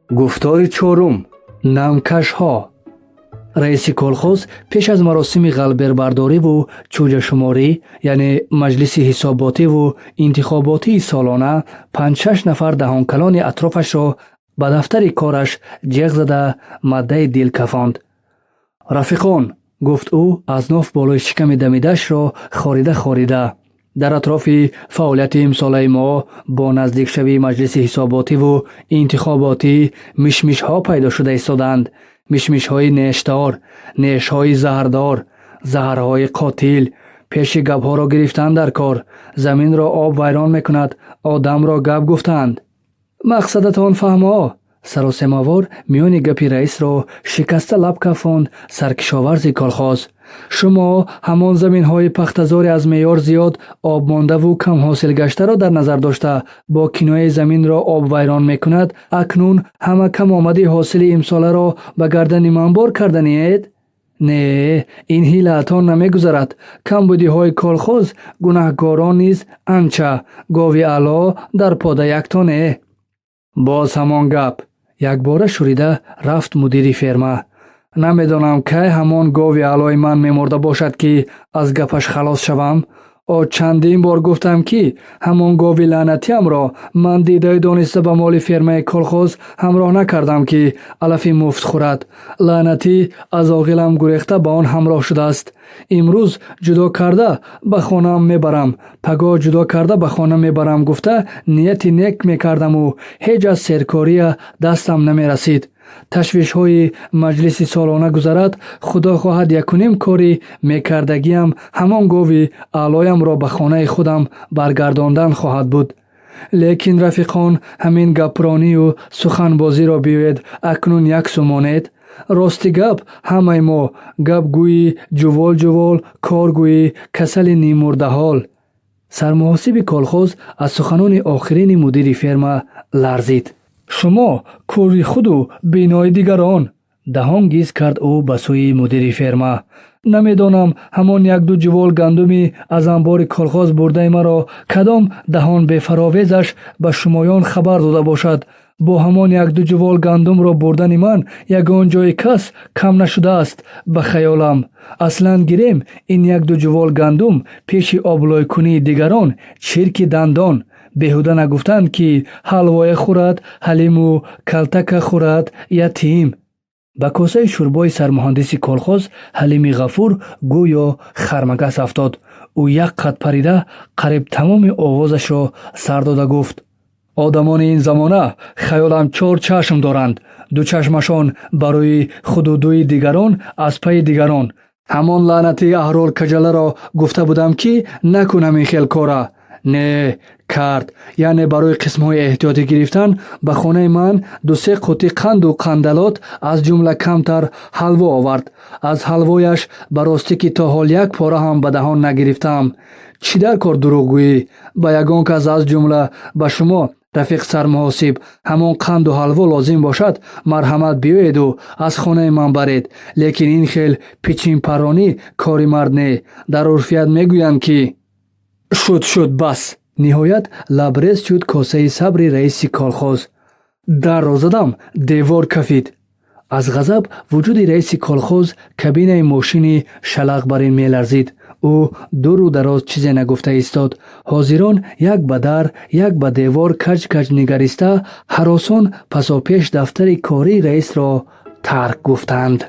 Гуфтори чорум: намкашҳо. Раиси колхоз пеш аз маросими ғалбербардориву чӯҷашуморӣ, яъне маҷлиси ҳисоботиву интихоботии солона, панҷ-шаш нафар даҳонкалони атрофашро ба дафтари кораш ҷеғ зада, маддаи дил кафонд. «Рафиқон», гуфт ӯ, аз ноф болои шиками дамидаашро хорида хорида, «дар атрофи фаъолияти имсолаи мо бо наздикшавии маҷлиси ҳисоботиву интихоботӣ мишмишҳо пайдо шуда истодаанд. Мишмишҳои нештор, нешҳои заҳрдор, заҳрҳои қотил. Пеши гапҳоро гирифтан дар кор. Заминро об вайрон мекунад, одамро гап гуфтаанд». «Мақсадатон фаҳмо», саросемавор миёни гапи раисро шикаста лаб кафонд саркишоварзи колхоз. «Шумо ҳамон заминҳои пахтазори аз меъёр зиёд обмондаву камҳосилгаштаро дар назар дошта, бо кинояи заминро об вайрон мекунад, акнун ҳама камомади ҳосили имсоларо ба гардани ман бор карданиед? Не, ин ҳилаатон намегузарад. Камбудиҳои колхоз гунаҳкорон низ анча, гови аъло дар пода якто не». «Боз ҳамон гап», якбора шурида рафт мудири ферма. «Намедонам, кай ҳамон гови аълои ман мемурда бошад, ки аз гапаш халос шавам. О, чандин бор гуфтам, ки ҳамон гови лаънатиамро ман дидаю дониста ба моли фермаи колхоз ҳамроҳ накардам, ки алафи муфт хӯрад. Лаънатӣ аз оғилам гурехта ба он ҳамроҳ шудааст. Имрӯз ҷудо карда ба хонаам мебарам, пагоҳ ҷудо карда ба хона мебарам гуфта, нияти нек мекардаму ҳеҷ аз серкория дастам намерасид. Ташвишҳои маҷлиси солона гузарад, худо хоҳад, якуним кори мекардагиам ҳамон гови аълоямро ба хонаи худам баргардондан хоҳад буд. Лекин, рафиқон, ҳамин гапронию суханбозиро биёед акнун як су монед. Рости гап, ҳамаи мо гапгӯи ҷувол ҷувол, коргӯи касали ниммурдаҳол». Сармуҳосиби колхоз аз суханони охирини мудири ферма ларзид. «Шумо кӯри худу бинои дигарон», даҳон гиз кард ӯ ба сӯи мудири ферма. «Намедонам, ҳамон якду ҷувол гандуми аз анбори колхоз бурдаи маро кадом даҳон бефаровезаш ба шумоён хабар дода бошад. Бо ҳамон якду ҷувол гандумро бурдани ман ягон ҷои кас кам нашудааст, ба хаёлам. Аслан гирем, ин якду ҷувол гандум пеши облойкунии дигарон чирки дандон. Беҳуда нагуфтанд, ки ҳалвое хӯрад ҳалиму калтака хӯрад ятим». Ба косаи шӯрбои сармуҳандиси колхоз Ҳалими Ғафур гӯё хармагас афтод. Ӯ як қад парида, қариб тамоми овозашро сар дода гуфт: «Одамони ин замона, хаёлам, чор чашм доранд: ду чашмашон барои худу дуи дигарон аз пайи дигарон. Ҳамон лаънатии Аҳрор Каҷаларо гуфта будам, ки накун ҳамин хел кора. Не, кард. Яъне барои қисмҳои эҳтиётӣ гирифтан ба хонаи ман дусе қуттӣ қанду қандалот, аз ҷумла камтар ҳалво овард. Аз ҳалвояш ба ростӣ, ки то ҳол як пора ҳам ба даҳон нагирифтаам. Чӣ дар кор дурӯғгӯӣ? Ба ягон кас, аз ҷумла ба шумо, рафиқ сармуҳосиб, ҳамон қанду ҳалво лозим бошад, марҳамат, биёеду аз хонаи ман баред. Лекин ин хел пичинпарронӣ кори мард не. Дар урфият мегӯянд, ки...» «Шуд, шуд, бас», ниҳоят лабрез шуд косаи сабри раиси колхоз. «Дарро задам, девор кафид». Аз ғазаб вуҷуди раиси колхоз кабинаи мошини шалақ бар ин меларзид. Ӯ дуру дароз чизе нагуфта истод. Ҳозирон як ба дар, як ба девор каҷ каҷ нигариста, ҳаросон пасопеш дафтари кории раисро тарк гуфтанд.